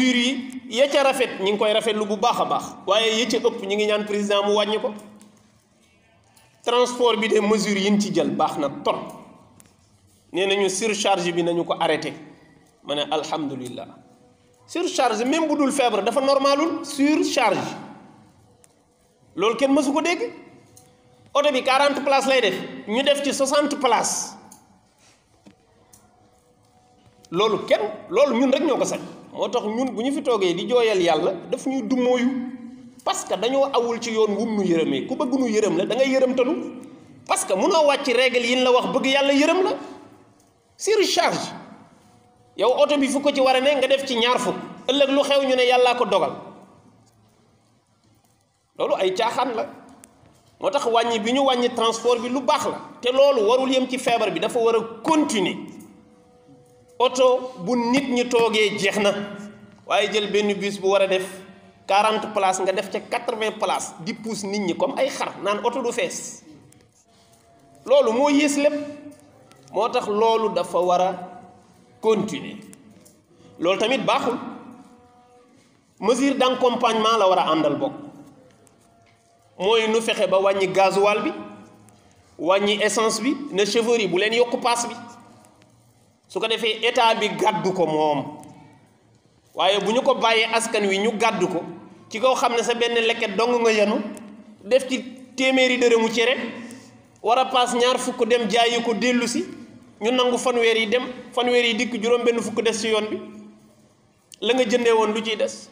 yi ya ca rafet ñi ngi koy rafetlu bu baax a baax waaye ya ca ëpp ñi ngi ñaan président mu wàññi ko. transport bi de mesures yi ñu ci jël baax na trop nee nañu surcharge bi nañu ko arrêté ma ne alhamdulillah surcharge même bu dul feebar dafa normalul surcharge loolu kenn mësu ko dégg oto bi 40 places lay def ñu def ci 60 places loolu ñun rek ñoo ko sañ moo tax ñun bu ñu fi toogee di jooyal yàlla daf ñuy dummóoyu parce que dañoo awul ci yoon wum nu yërëmee ku bëgg nu yërëm la da ngay yërëmtalu parce que munoo wàcc règle yi la wax bëgg yàlla yërëm la surcharge yow oto bi fu ko ci war a ne nga def ci ñaar fukk ëllëg lu xew ñu ne yàllaa ko dogal loolu ay caaxaan la moo tax wàññi bi ñu wàññi transport bi lu baax la te loolu warul yem ci feebar bi dafa war a continuer oto bu nit ñi toogee jeex na waaye jël benn bus bu war a def 40 places nga def ca 80 places di pousse nit ñi comme ay xar naan oto du fees loolu moo yées lépp moo tax loolu dafa war a continuer loolu tamit baaxul mesure d'accompagnement la war a àndal bokk mooy nu fexe ba wàññi gasoil bi wàññi essence bi na chauffeur yi bu leen yokk paas bi su ko defee état bi gàddu ko moom waaye bu ñu ko bàyyee askan wi ñu gàddu ko ci kaw xam ne sa benn lekket dong nga yenu def ci téeméeri dërëmu cere war a paas ñaar fukk dem jaayi ko dellu si ñu nangu fanweer yi dem fanweer yi dikk juróom benn fukk des ci yoon bi la nga jëndee woon lu ciy des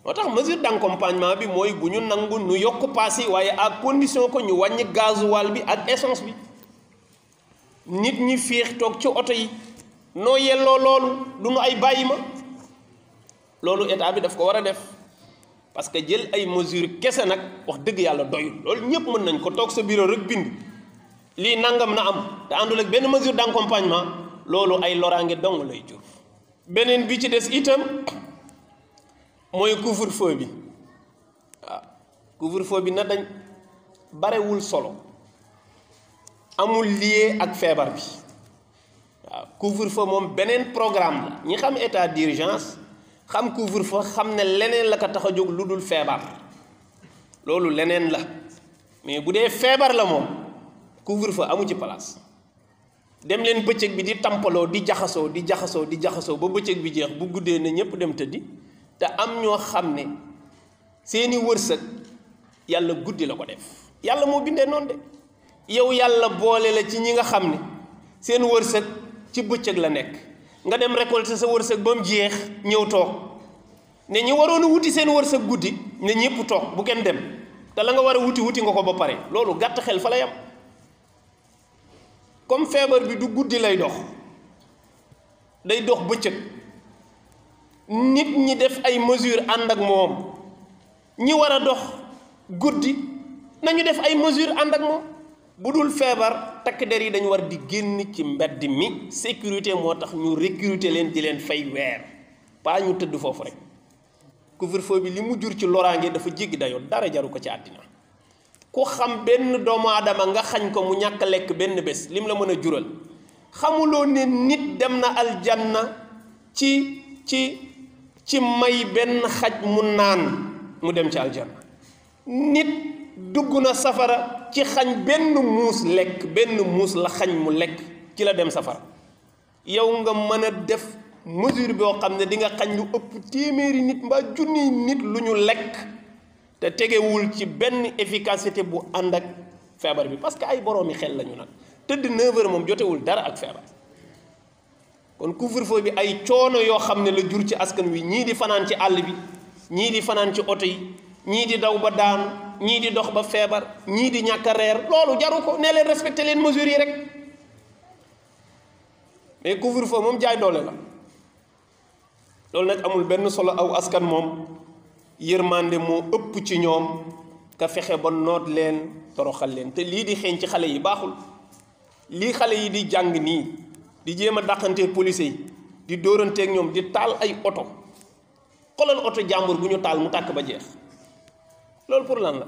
moo tax mesure d'accompagnement bi mooy bu ñu nangu nu yokk paas yi waaye à condition que ñu wàññi gasoil bi ak essence bi nit ñi féex toog ci oto yi noo yelloo loolu du nu ay bàyyi ma loolu état bi daf ko war a def parce que jël ay mesures kese nag wax dëgg yàlla doyul loolu ñëpp mën nañ ko toog sa bureau rek bind lii nangam na am te àndul ak benn mesure d'accompagnement loolu ay loraange dong lay jur. beneen bi ci des itam mooy couvre-feu bi waaw couvre-feu bi na dañ barewul solo amul lié ak feebar bi waaw couvre-feu moom beneen programme la ñi xam état d'urgence xam couvre-feu xam ne leneen la ko tax a jóg lu dul feebar loolu leneen la mais bu dee feebar la moom couvre-feu amu ci place dem leen bëccëg bi di tampaloo di jaxasoo ba bëccëg bi jeex bu guddee ne ñëpp dem tëddi te am ñoo xam ne seeni wërsëg yàlla guddi la ko def yàlla moo bindee noonu de yow yàlla boole la ci ñi nga xam ne seen wërsëg ci bëccëg la nekk nga dem récolter sa wërsëg ba mu jeex ñëw toog ne ñi waroon a wuti seen wërsëg guddi ne ñëpp toog bu kenn dem te la nga war a wuti nga ko ba pare loolu gàtt xel fa la yam comme feebar bi du guddi lay dox day dox bëccëg nit ñi def ay mesures ànd ak moom ñi war a dox guddi nañu def ay mesures ànd ak moom bu dul feebar takk der yi dañu war di génn ci mbedd mi sécurité moo tax ñu recruter leen di leen fay weer pas ñu tëdd foofu rek couvre-feu bi li mu jur ci loraange dafa jéggi dayoo dara jaru ko ci àddina ku xam benn doomu aadama nga xañ ko mu ñàkk lekk benn bés lim la mën a jural xamuloo ne nit dem na aljanna ci may benn xaj mu naan mu dem ci aljanna nit dugg na safara ci xañ benn muus lekk benn muus la xañ mu lekk ci la dem safara yow nga mën a def mesure boo xam ne di nga xañ lu ëpp téeméeri nit mbaa junniy nit lu ñu lekk te tegewul ci benn efficacité bu ànd ak feebar bi parce que ay boroomi xel lañu nag tëdd 9h moom jotewul dara ak feebar kon couvre-feu bi ay coono yoo xam ne la jur ci askan wi ñii di fanaan ci àll bi ñii di fanaan ci oto yi ñii di daw ba daanu ñii di dox ba feebar ñii di ñàkk a reer loolu jaru ko nee leen respecté leen mesures yi rek mais couvre-feu moom jaay doole la loolu nag amul benn solo aw askan moom yërmande moo ëpp ci ñoom ka fexe ba noot leen toroxal leen te lii di xeeñ ci xale yi baaxul lii xale yi di jàng nii di jéem a dàqantee police yi di dóoranteeg ñoom di taal ay oto xoolal oto jàmbur bu ñu taal mu tàkk ba jeex loolu pour lan la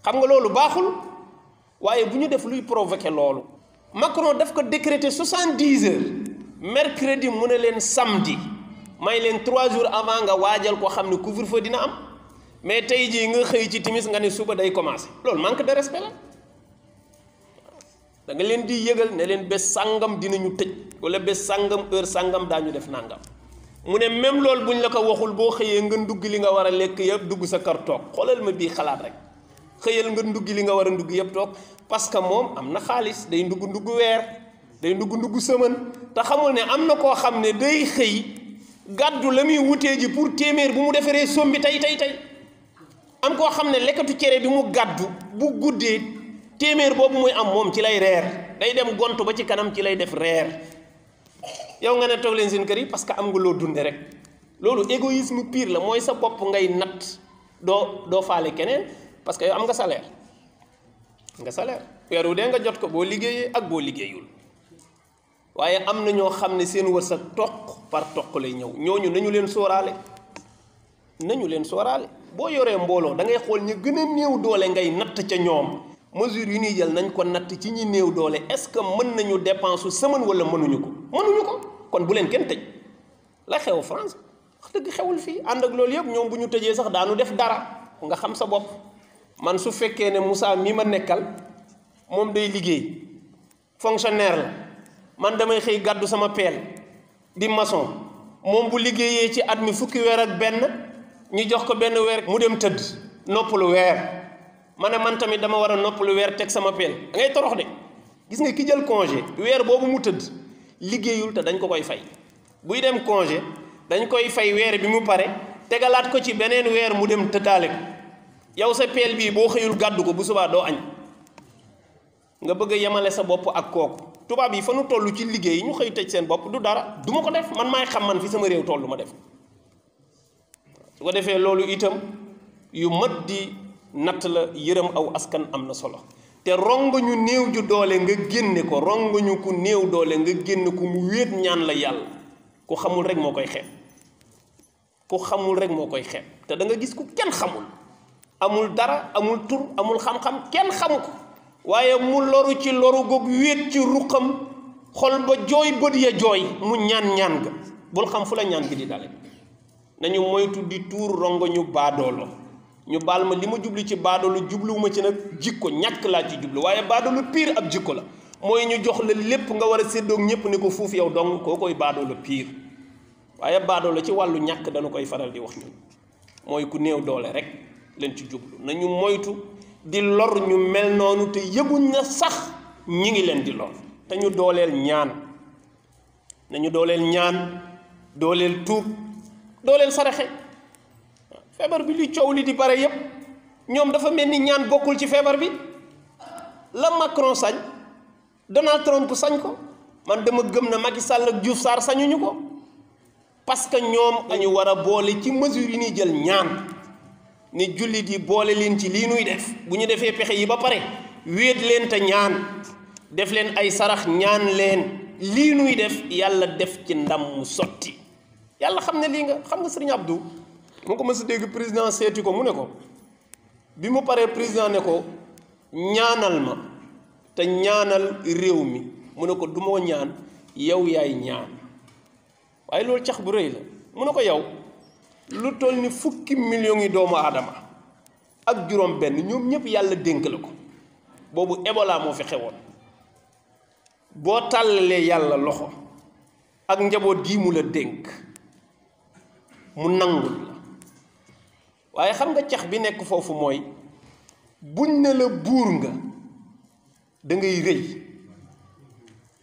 xam nga loolu baaxul waaye bu ñu def luy provoquer loolu Macron daf ko décréter 70 heures mercredi mu ne leen samedi may leen 3 jours avant nga waajal ko xam ne couvre-feu dina am mais tey jii nga xëy ci timis nga ne suba day commencé loolu manque de respect la da nga leen di yëgal ne leen bés sàngam dinañu tëj wala bés sàngam heure sàngam daañu def nàngam mu ne même loolu buñ la ko waxul boo xëyee nga ndugg li nga war a lekk yëpp dugg sa kër toog xoolal ma bii xalaat rek xëyal nga ndugg li nga war a ndugg yëpp toog parce que moom am na xaalis day ndugg weer day ndugg semaine te xamul ne am na koo xam ne day xëy gàddu la muy wutee ji pour téeméer bu mu defaree sombi tey am koo xam ne lekkatu cere bi mu gàddu bu guddee téeméer boobu muy am moom ci lay reer day dem gontu ba ci kanam ci lay def reer yow nga ne toog leen seen kër yi parce que am nga loo dunde rek loolu égoïsme pire la mooy sa bopp ngay natt doo faale keneen parce que yow am nga salaire weer wu dee nga jot ko boo liggéeyee ak boo liggéeyul waaye am na ñoo xam ne seen wërsëg toq par toq lay ñëw ñooñu nañu leen sóoraale boo yoree mbooloo da ngay xool ñu gën a néew doole ngay natt ca ñoom mesure yu ñuy jël nañ ko natt ci ñi néew doole est-ce que mën nañu dépense semaine wala mënuñu ko kon bu leen kenn tëj la xew France wax dëgg xewul fii ànd ak loolu yëpp ñoom bu ñu tëjee sax daanu def dara nga xam sa bopp man su fekkee ne Moussa mi ma nekkal moom day liggéey fonctionnaire la man damay xëy gàddu sama peel di maçon moom bu liggéeyee ci at mi fukki weer ak benn ñu jox ko benn weer mu dem tëdd noppalu weer ma ne man tamit dama war a noppalu weer teg sama peel da ngay torox de gis nga ki jël congé weer boobu mu tëdd liggéeyul te dañ ko koy fay buy dem congé dañ koy fay weer bi mu pare tegalaat ko ci beneen weer mu dem tëddaale ko yow sa peel bii boo xëyul gàddu ko bu subaa doo añ nga bëgg a yemale sa bopp ak kooku tubaab yi fa nu toll ci liggéey ñu xëy tëj seen bopp du dara du ma ko def man maay xam man fi sama réew toll ma def su ko defee loolu itam yu mat di natt la yërëm aw askan am na solo te rongo ñu néew ju doole nga génne ko rongo ñu ku néew doole nga génne ko mu wéet ñaan la yàlla ku xamul rek moo koy xeeb te da nga gis ku kenn xamul amul dara amul tur amul xam-xam kenn xamu ko waaye mu loru ci loru goog wéet ci ruqam xol ba jooy bët ya jooy mu ñaan ga bul xam fu la ñaan gi di dale nañu moytu di tuur rongo ñu baadoolo ñu baal ma li ma jublu ci baadoolo jubluwuma ci nag jikko ñàkk laa ci jublu waaye baadoolo pire ab jikko la mooy ñu jox la lépp nga war a séddoog ñëpp ni ko fuuf yow dong koo koy baadoolo pire waaye baadoolo ci wàllu ñàkk dañu koy faral di wax ñun mooy ku néew doole rek leen ci jublu nañu moytu di lor ñu mel noonu te yëguñ na sax ñi ngi leen di lor te ñu dooleel ñaan nañu dooleel ñaan dooleel tuub dooleel saraxe feebar bi li coow li di bare yépp ñoom dafa mel ni ñaan bokkul ci feebar bi la Macron sañ Donald Trump sañ ko man dama gëm na Macky Sall ak Diouf Sarr sañuñu ko parce que ñoom dañu war a boole ci mesure yi ñuy jël ñaan ni jullit yi boole leen ci lii nuy def bu ñu defee pexe yi ba pare wéet leen te ñaan def leen ay sarax ñaan leen lii nuy def yàlla def ci ndam mu sotti yàlla xam ne lii nga xam nga Serigne Abdou mu ko mës a dégg président seeti ko mu ne ko bi mu paree président ne ko ñaanal ma te ñaanal réew mi mu ne ko du moo ñaan yow yaay ñaan waaye loolu cax bu rëy la mu ne ko yow lu toll ni 10 millions yi doomu aadama ak juróom benn ñoom ñëpp yàlla dénk la ko boobu Ebola moo fi xewoon boo tàllalee yàlla loxo ak njaboot gii mu la dénk mu nangul la waaye xam nga cax bi nekk foofu mooy buñ ne la buur nga da ngay rëy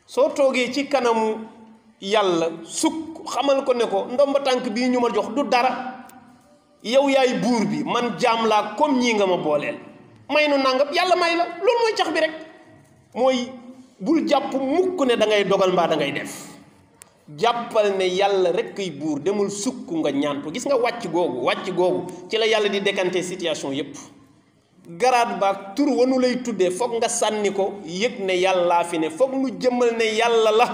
soo toogee ci kanamu yàlla sukk xamal ko ne ko ndomba tànk bii ñu ma jox du dara yow yaay buur bi man jaam laa comme ñii nga ma booleel may nu nangam yàlla may la loolu mooy cax bi rek mooy bul jàpp mukk ne da ngay dogal mbaa da ngay def jàppal ne yàlla rek kay buur demul sukk nga ñaan ko gis nga wàcc googu ci la yàlla di décanter situation yépp garaat baag tur wanu lay tuddee foog nga sànni ko yëg ne yàllaa fi ne foog nu jëmmal ne yàlla la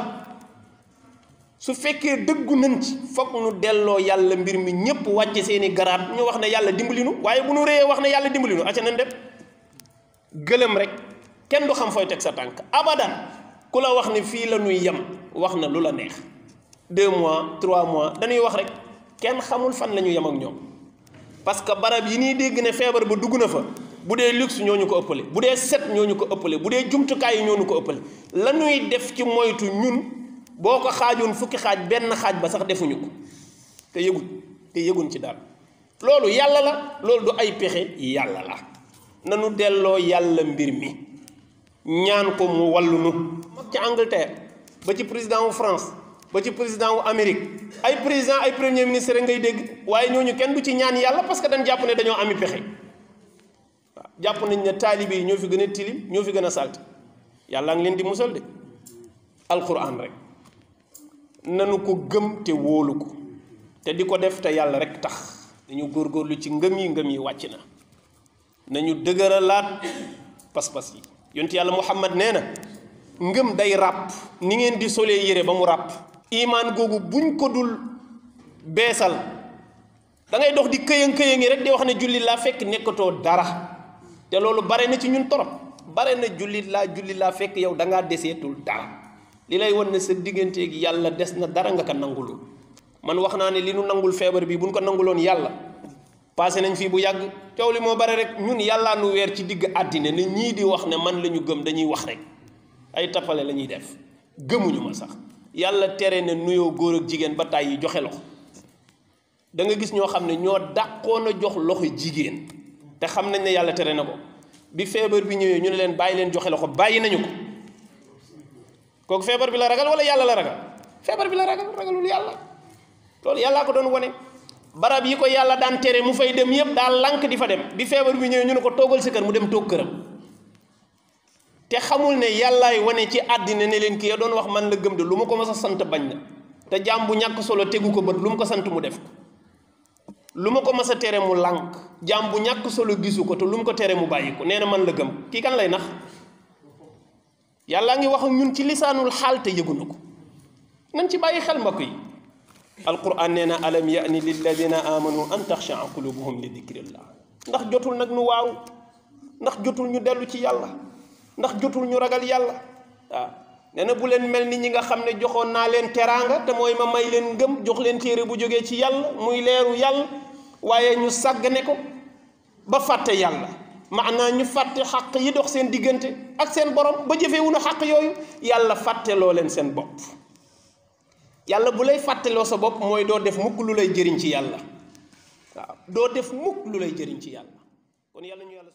su fekkee dëggu nañ ci foog nu delloo yàlla mbir mi ñépp wàcce seeni garaat ñu wax ne yàlla dimbali nu waaye bu nu réyee wax ne yàlla dimbali nu acca nañ dem gëlëm rek kenn du xam fooy teg sa tànk abadan ku la wax ne fii la nuy yem wax na lu la neex 2 mois 3 mois dañuy wax rek kenn xamul fan la ñu yem ak ñoom parce que barab yi ñuy dégg ne feebar ba dugg na fa bu dee luxe ñoo ñu ko ëppale bu dee set ñoo ñu ko ëppale bu dee jumtukaay yi ñoo ñu ko ëppale la ñuy def ci moytu ñun boo ko xaajoon fukki xaaj benn xaaj ba sax defuñu ko te yëguñ ci daal loolu yàlla la loolu du ay pexe yàlla la nanu delloo yàlla mbir mi ñaan ko mu wallu nu mag ci Angleterre ba ci président wu France ba ci président wu Amérique ay président ay premier ministre ngay dégg waaye ñooñu kenn du ci ñaan yàlla parce que dañ jàpp ne dañoo ami pexe waaw jàpp nañ ne taalibe yi ñoo fi gën a tilim ñoo fi gën a salte yàlla ngi leen di musal de alquran rek nanu ko gëm te wóolu ko te di ko def te yàlla rek tax dañu góorgóorlu ci ngëm yi wàcc na nañu dëgëralaat pas-pas yi yonent yàlla Muhammad nee na ngëm day ràpp ni ngeen di solee yére ba mu ràpp imaan googu buñ ko dul beesal da ngay dox di këyang-këyangi rek di wax ne jullit laa fekk nekkatoo dara te loolu bare na ci ñun torop bare na jullit laa fekk yow da ngaa deseetul dara li lay wan ne sa digganteeg yàlla des na dara nga ko nangulul man wax naa ne li nu nangul feebar bi buñ ko nanguloon yàlla passé nañ fii bu yàgg coow li moo bare rek ñun yàllaa nu weer ci digg àddina ne ñii di wax ne man la ñu gëm dañuy wax rek ay tappale la ñuy def gëmuñu ma sax yàlla tere ne nuyoo góor ak jigéen ba tàyyi joxe loxo da nga gis ñoo xam ne ñoo dàqoon a jox loxo jigéen te xam nañ ne yàlla tere na ko bi feebar bi ñëwee ñu ne leen bàyyi leen joxe loxo bàyyi nañu ko kooku feebar bi la ragal wala yàlla la ragal feebar bi la ragalul yàlla loolu yàllaa ko doon wane barab yi ko yàlla daan tere mu fay dem yëpp daal lànk di fa dem bi feebar bi ñëwee ñu ne ko toogal sa kër mu dem toog këram te xamul ne yàllaay wane ci àddina ne leen kii doon wax man la gëm de lu ma ko mas a sant bañ na te jaam bu ñàkk solo tegu ko bët lu mu ko sant mu def ko lu ma ko mas a tere mu lànk jaam bu ñàkk solo gisu ko te lu mu ko tere mu bàyyi ko nee na man la gëm kii kan lay nax yàllaa ngi wax ak ñun ci lisaanul xaal te yëgu na ko nañ ci bàyyi xel mbokk yi alquran nee na alam yani lilladina amanu an taxshaa qulubuhum li dikrillah ndax jotul nag nu waaru ndax jotul ñu dellu ci yàlla ndax jotul ñu ragal yàlla waaw nee na bu leen mel ni ñi nga xam ne joxoon naa leen teraanga te mooy ma may leen ngëm jox leen téere bu jógee ci yàlla muy leeru yàlla waaye ñu sàggane ko ba fàtte yàlla maanaa ñu fàtte xàq yi dox seen diggante ak seen borom ba jëfewuñu xàq yooyu yàlla fàtteloo leen seen bopp yàlla bu lay fàtteloo sa bopp mooy doo def mukk lu lay jëriñ ci yàlla waaw doo def mukk lu lay jëriñ ci yàlla kon yàlla ñu yàlla